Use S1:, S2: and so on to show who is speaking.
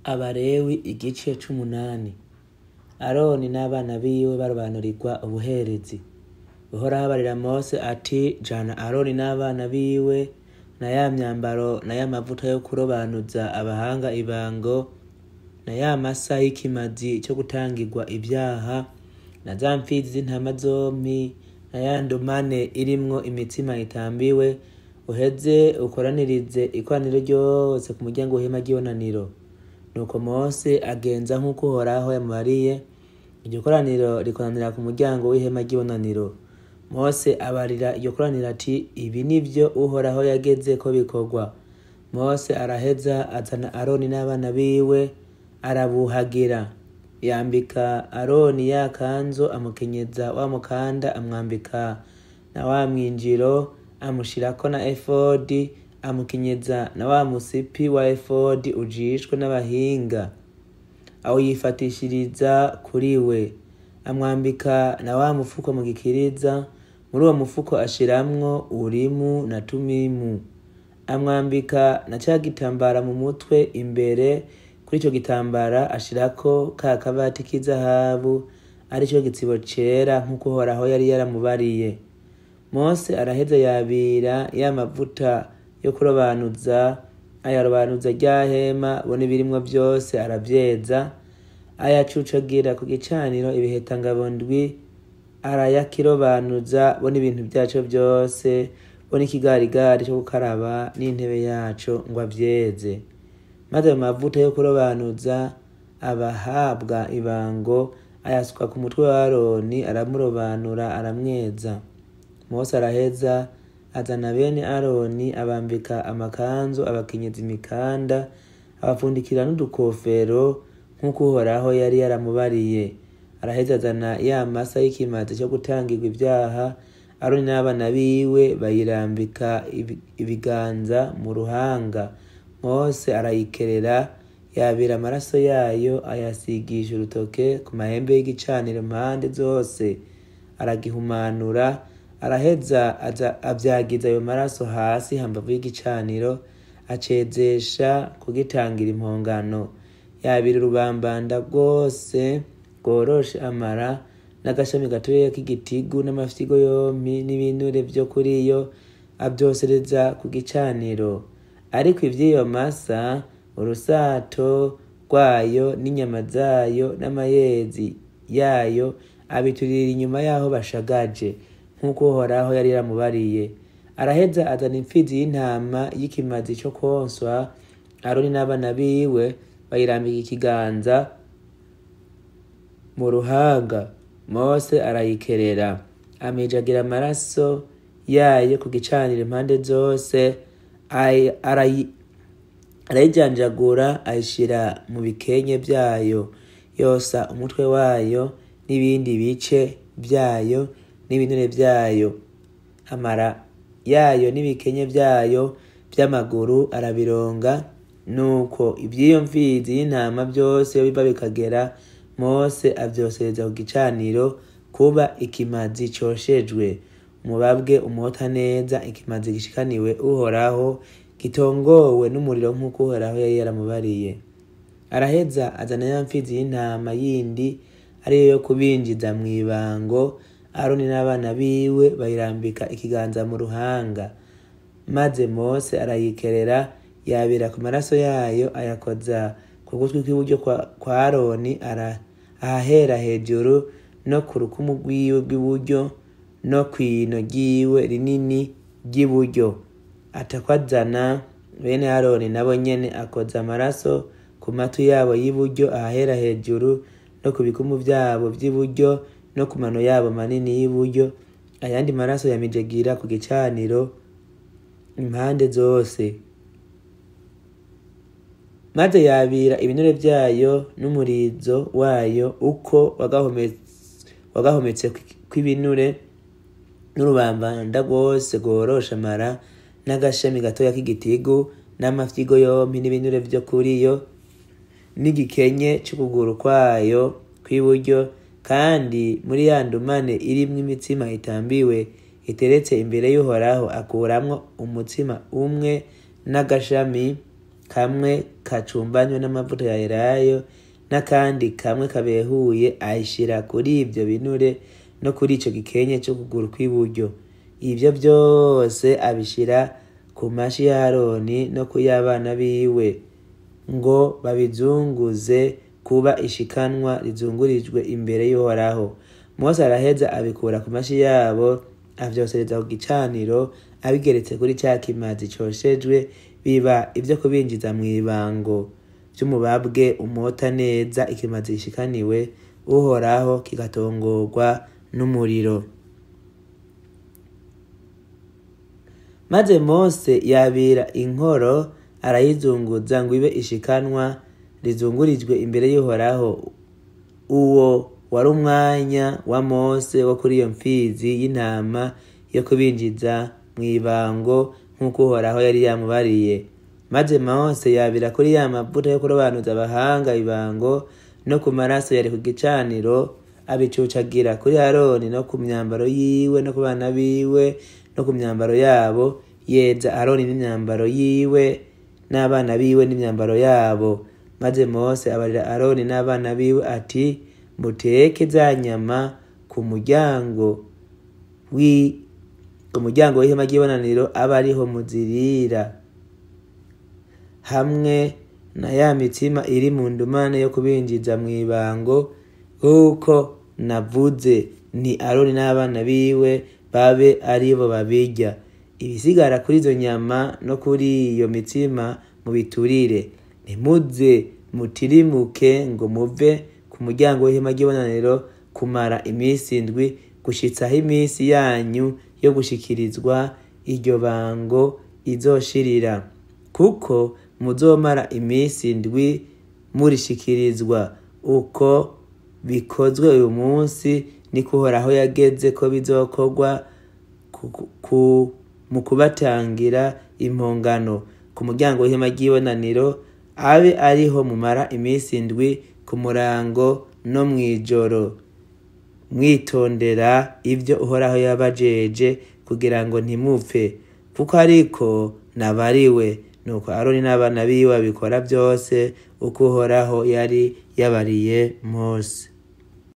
S1: Abalewi igice c'umunani. Aroni n'abana biwe barobanurirwa ubuherezi. Uhoraho abarira Mose ati: Jana Aroni n'abana biwe na ya myambaro na ya mavuta yo kurobanuza abahanga ibango na ya masa y'ikimazi co gutangirwa ivyaha na za mpfizi z'intama zompi na ya ndumane irimwo imitsima itambiwe, uheze ukoranirize ikoraniro ryose ku muryango w'ihema ry'ibonaniro. Nuko Mose agenza nk'uko Uhoraho yamubariye, iryo koraniro rikoranira ku muryango w'ihema ry'ibonaniro. Mose abarira iryo koraniro ati: Ibi nivyo Uhoraho yageze ko bikorwa. Mose araheza azana Aroni n'abana biwe arabuhagira. Yambika Aroni ya kanzu, amukenyeza wa mukanda, amwambika na wa mwinjiro, amushirako na efodi, amukenyeza na wa musipi wa efodi ujishwe n'abahinga, awuyifatishiriza kuri we. Amwambika na wa mufuko mu gikiriza, muri uwo mufuko ashiramwo Urimu na Tumimu. Amwambika na ca gitambara mu mutwe imbere, kuri ico gitambara ashirako ka kabati k'izahabu, arico gitsibo cera nk'uko Uhoraho yari yaramubariye. Mose araheza yabira ya mavuta yo kurobanuza, ayarobanuza rya hema bo n'ibirimwo vyose aravyeza, ayacucagira ku gicaniro ibihetangabo ndwi, arayakirobanuza bo n'ibintu vyaco vyose, bo n'ikigarigari co gukaraba n'intebe yaco ngo avyeze. Maze ayo mavuta yo kurobanuza abahabwa ibango ayasuka ku mutwe wa Aroni, aramurobanura aramweza. Mose araheza azana bene Aroni, abambika amakanzu, abakenyeza imikanda, abapfundikira n'udukofero nk'uko Uhoraho yari yaramubariye. Araheza azana ya masa y'ikimazi co gutangirwa ivyaha, Aroni n'abana biwe bayirambika ibiganza mu ruhanga. Mose arayikerera, yabira amaraso yayo, ayasigisha urutoke ku mahembe y'igicaniro impande zose, aragihumanura. Araheza aza avyagiza ayo maraso hasi hambavu y'igicaniro, acezesha kugitangira impongano. Yabira urubambanda rwose rworoshe amara n'agashami gatoya k'igitigu n'amafyigo yompi n'ibinure vyo kuriyo, avyosereza ku gicaniro. Ariko ivy'iyo masa, urusato rwayo n'inyama zayo n'amayezi yayo, abiturira inyuma y'aho bashagaje, nk'uko Uhoraho yari yaramubariye. Araheza azana impfizi y'intama y'ikimazi co kwonswa, Aroni n'abana biwe bayirambika ikiganza mu ruhanga. Mose arayikerera, amijagira amaraso yayo ku gicaniro impande zose, arayijanjagura ayishira mu bikenye vyayo, yosa umutwe wayo n'ibindi bice vyayo n'ibinure vyayo, amara yayo n'ibikenye vyayo vy'amaguru arabironga. Nuko ivy'iyo mfizi y'intama vyose biva bikagera, Mose avyosereza ku gicaniro kuba ikimazi coshejwe, umubabwe umota neza, ikimazi gishikaniwe Uhoraho, gitongowe n'umuriro nk'uko Uhoraho yari yaramubariye. Araheza azana ya mfizi y'intama yindi, ariyo yo kubinjiza mw'ibango, Aroni n'abana biwe bayirambika ikiganza mu ruhanga. Maze Mose arayikerera, yabira ku maraso yayo, ayakoza ku gutwi kw'iburyo kwa Aroni ahahera hejuru, no ku rukumu rwiwe rw'iburyo, no kw'ino ryiwe rinini ry'iburyo. Atakwazana bene Aroni nabo nyene akoza amaraso ku matwi yabo y'iburyo ahahera hejuru, no ku bikumu vyabo vy'iburyo, no ku mano yabo manini y'iburyo. Ayandi maraso yamijagira ku gicaniro impande zose. Maze yabira ibinure vyayo n'umurizo wayo uko wagahometse kw'ibinure, n'urubambanda rwose rworosha amara, n'agashami gatoya k'igitigu, n'amafyigo yompi n'ibinure vyo kuriyo, n'igikenye c'ukuguru kwayo kw'iburyo. Kandi muri ya ndumane irimwo imitsima itambiwe iteretse imbere y'Uhoraho, akuramwo umutsima umwe n'agashami Kamwe kacumbanywe n'amavuta ya elayo, n'akandi kamwe kabehuye, ayishira kuri ivyo binure no kuri ico gikenye c'ukuguru kw'iburyo. Ivyo vyose abishira ku mashi ya Aroni no ku y'abana biwe, ngo babizunguze kuba ishikanwa rizungurijwe imbere y'Uhoraho. Mose araheza abikura ku mashi yabo, avyosereza ku gicaniro, abigeretse kuri ca kimazi coshejwe, biba ivyo kubinjiza mw'ibango vy'umubabwe umota neza, ikimazi gishikaniwe Uhoraho kigatongorwa n'umuriro. Maze Mose yabira inkoro arayizunguza ngo ibe ishikanwa rizungurijwe imbere y'Uhoraho. Uwo wari umwanya wa Mose wo kuri iyo mfizi y'intama yo kubinjiza mw'ibango, nk'uko Uhoraho yari yamubariye. Maze Mose yabira kuri ya mavuta yo kurobanuza abahanga ibango, no ku maraso yari ku gicaniro, abicucagira kuri Aroni no ku myambaro yiwe no ku bana biwe no ku myambaro yabo. Yeza Aroni n'imyambaro yiwe n'abana biwe n'imyambaro yabo. Maze Mose abarira Aroni n'abana biwe ati: muteke za nyama ku muryango w'ihema ry'ibonaniro, abe ariho muzirira, hamwe na ya mitsima iri mu ndumane yo kubinjiza mw'ibango, nk'uko navuze ni Aroni n'abana biwe babe aribo babirya. Ibisigara kuri izo nyama no kuri iyo mitsima mubiturire. Ntimuze mutirimuke ngo muve ku muryango w'ihema ry'ibonaniro kumara iminsi 7, gushitsa aho iminsi yanyu yo gushikirizwa iryo bango izoshirira, kuko muzomara iminsi 7 murishikirizwa. Uko bikozwe uyu munsi niko Uhoraho yageze ko bizokorwa mu kubatangira impongano ku muryango w'ihema ry'ibonaniro, abe ariho mumara iminsi 7 ku murango no mw'ijoro, mwitondera ivyo Uhoraho yabajeje kugira ngo ntimupfe, kuko ariko nabariwe. Nuko Aroni n'abana biwe babikora vyose uko Uhoraho yari yabariye Mose.